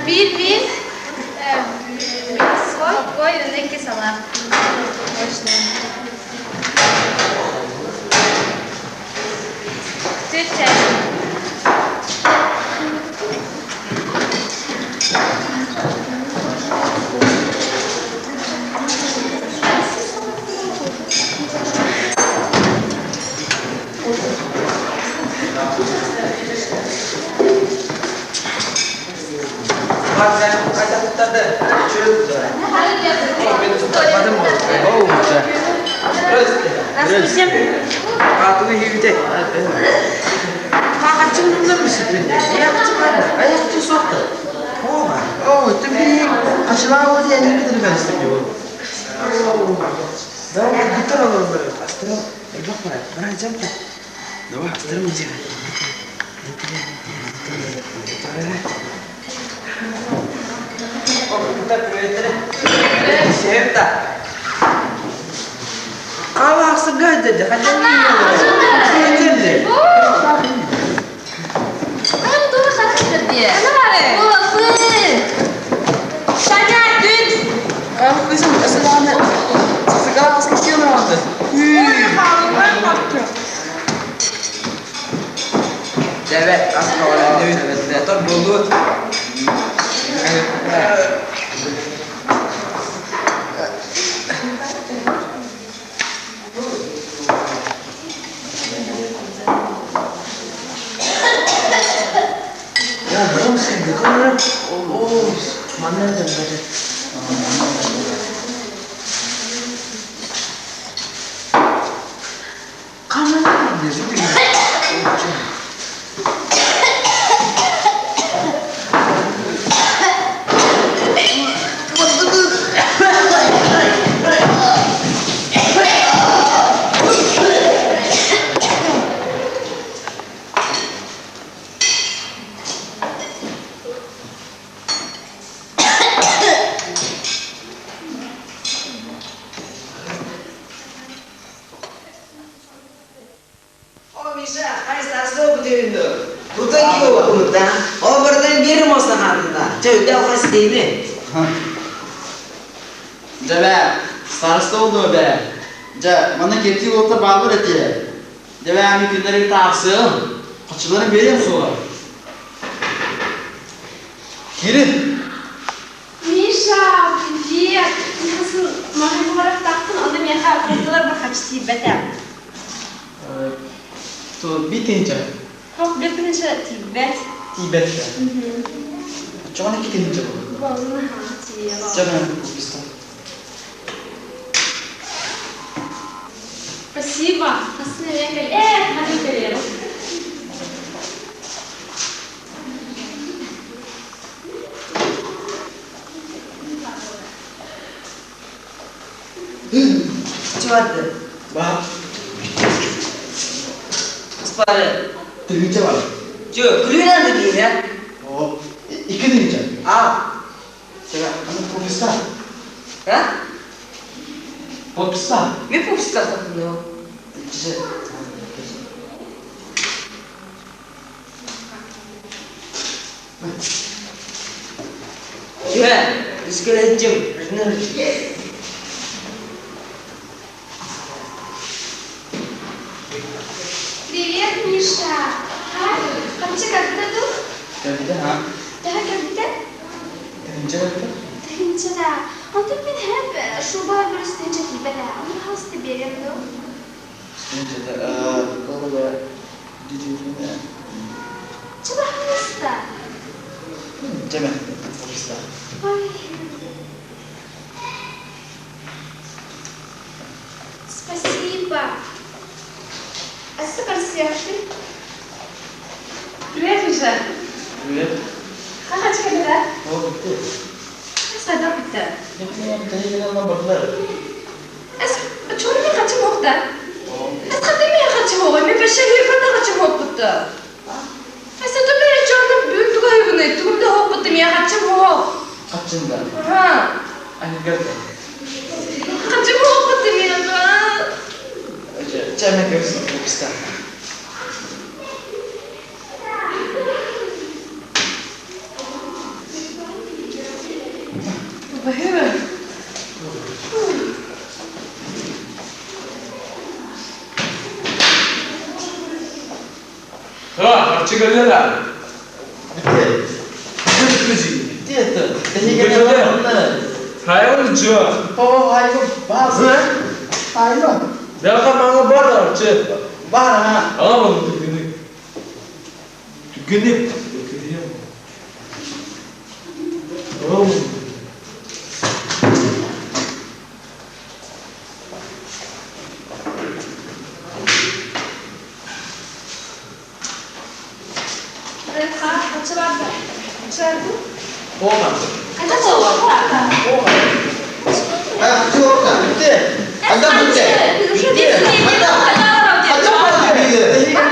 Биир миин, соппой, уонна икки салаат. Түт чай. Дьэ бээ, староста буолуо бээ. Дьэ, манна киртии уолаттар бааллар этиэ. Дьэ бээ, мин күннэрин таахсыам. Хаччыларын биэриэм суоҕа. Киирин. Миша, привет! Михасын маһын онно миэхэ курдулар бахач тиийбэтэ. То битинчэ. Хох битинчэ тиийбэт. Тиийбэт. Оччоҕуна икки тыһыынча буолуо. Болна тиийэ. Чэ, мен Спасибо. Хасны кэлэр. Чуварды. Ба. Спары. Тыһыынча бар. Чё, күлүүнэн да диин, О, икки тыһыынча. А. Сега, аны подписта. А? Подписта. Мен подписта сатыны. Чё, искелетчим. Привет, Миша. Хай, қанша кәбіті тұл? Кәбіті, ха? Daha кәбіті? Тыһыынча кәбіті? Тыһыынча да. Онтон мин хэп шуба бүрүс тыһыынча тиийбэтэ. Оны хаусты берем ду. Тыһыынча да, колола дидине. Чаба хауста. Чеме, подписта. Ой. Спасибо. А что Привет, Миша. Привет. Хахачка кәбіті? О, бітті. Қайда бітті? Бардылар. Эс чорми хачым оqda. Эс қандай хачым оҕой? Мен бәшә хирфата хачым оqбутты. Эс это мен чорны бүлтүгө хайгыны түгүмдө оqбутты мен хачым оқ. Качында. Ха. Ангерде. Хачым оqбутты мен. Чеме кәбіс подписта. Баһыыба. Ха, харчы кэллэ да. Bitti. Bitti. Bitti это. Тэһигэ Хайа чё? О, хайго баас. Хайго. Бяха маңа бар харчы. Бар ha. Ала bunu түгүнүк. Түгүнүк. Түгүнүк. Оğlum. Харчы барда. Харчы барды. Оğlan. Қанша болған? Ha, чуокта. Bitti. Анда bitti. Bitti. Анда. Анда bitti. Тэһигэ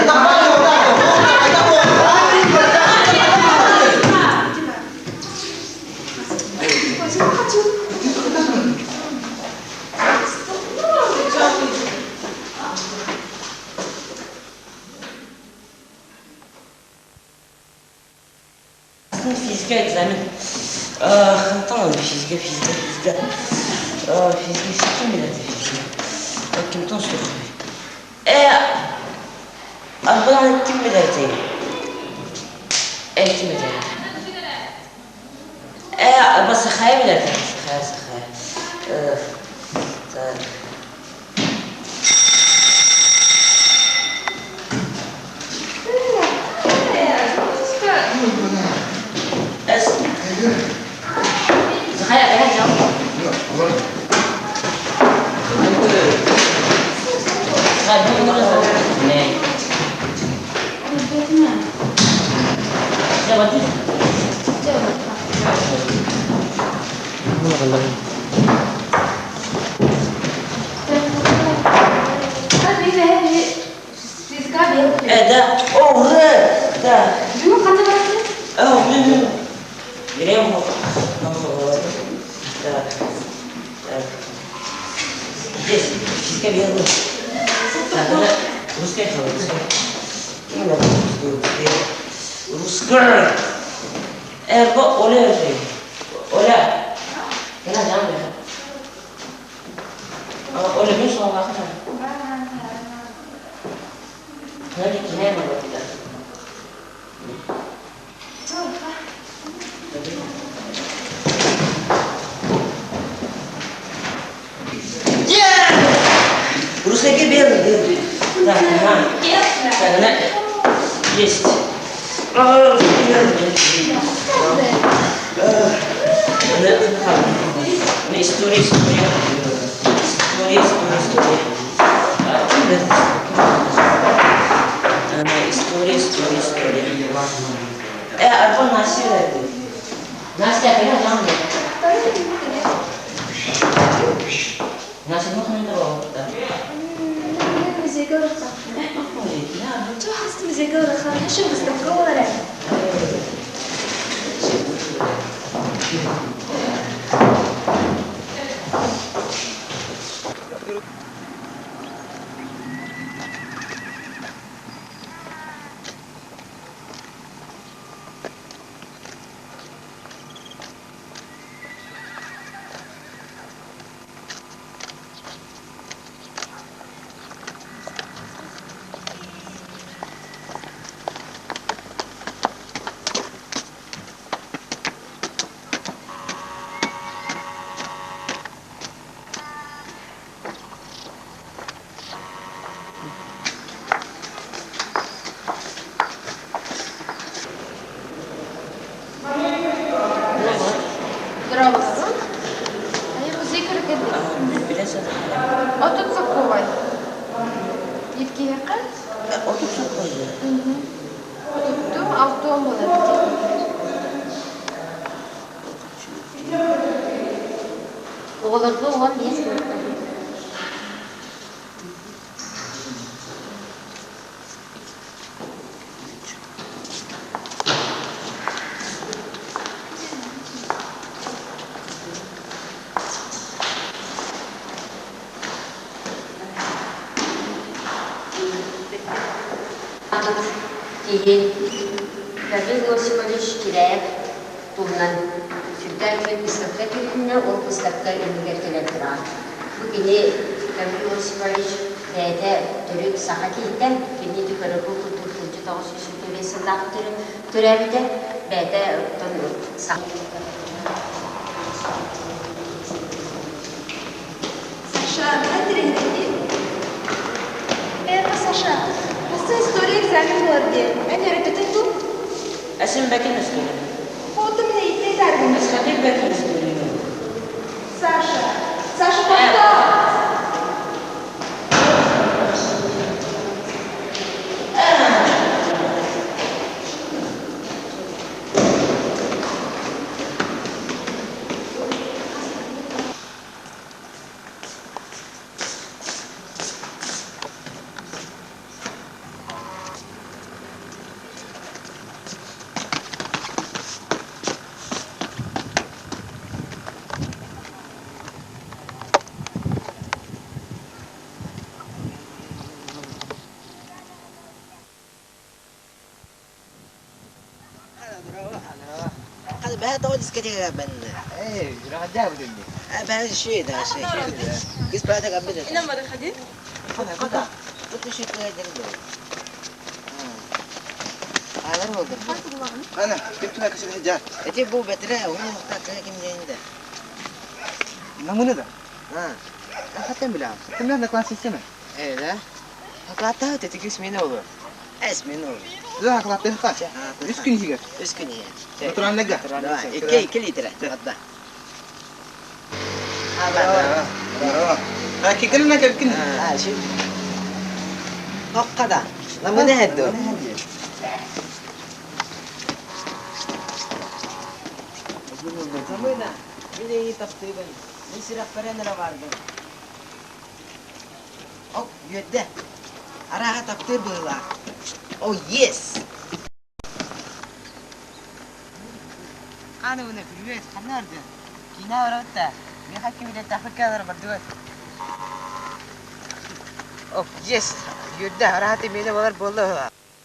Анда бар Анда Физика экзамен. Хантан физика, физика, физика. Физика, физика, билет физика. Ким тон сух. Э, арбалан ким билет? Э, ким билет? Э, بس خايف билет. Сахай, сахай. Э, так. Эс. Сахай, э, жау. Сахай, бу не Не. Я вот Э, да. О, ура! Да. О, блин. Берем его. Так. Так. Здесь. Физика белая. Так, она русская русская. Именно русская. Русская. Эрго Оля. Оля. Я знаю. Оля, мен соңға қатам. Нөлі кине болады. Русская белый, белый. Так, ага. Так, она есть. А, русская белый, белый. Она история, история. История, история, история. А, ким билет? Она история, история, история. Э, арбон Настя билет. Настя, кайда жан Настя, ну ханда да. Билесен. Отут сокковай. Евгения Отуп соккой. Отутту алтуон болады. Оҕолорго 15 буолла. Киһи Гаврил Осипович Киряев туһунан сүрдээх үчүгэй быыстапка түһүннэ, ол быыстапка иннигэр кэлэн тураҕын. Бу кини Гаврил Осипович бэйэтэ төрүт саха киһитэ, кини ити көрөргө курдук 1925 сыллаах төрөөбүтэ, бэйэтэ оттон саха Саша, интэриэһинэй Э, Саша, хасса история экзамен буолар диэн. Эн үөрэппитин дуу? Әсин бәкин история. Хоту мин иттей таарбын. Эсхатик бәкин история. Саша, Саша, тоқтоо!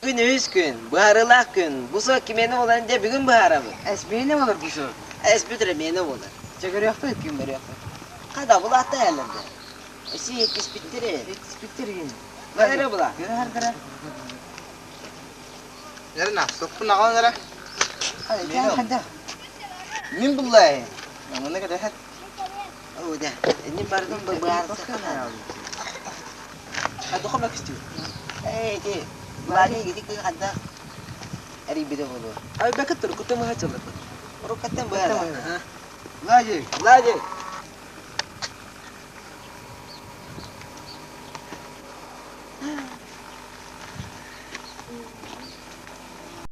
Бүгүн үһүс күн, быһаарыылаах күн. Бу суох кимиэнэ буоларын дьэ бүгүн быһаарабыт. Эс миэнэ буолар бу суох. Эс бүтүрэ миэнэ буолар. Чэ көрүөхпүт, күн көрүөхпүт. Хада булаата элэрде. Өсі жеткиспиттери. Жеткиспиттер гин. Көрө була. Көрө хардара. Эрна, соппун аҕалан эрэ. Хада, хада. Мин буллай. Манна кэтэһэр. О, да. Энни бардым быһаарсахана. Хадо хама кистүү. Эй, ти. Булааны гити кы хада. Эрибиде болу. Ай бәкет тур, кутым хачылып. Урукаттан быһара. Лади. Лади.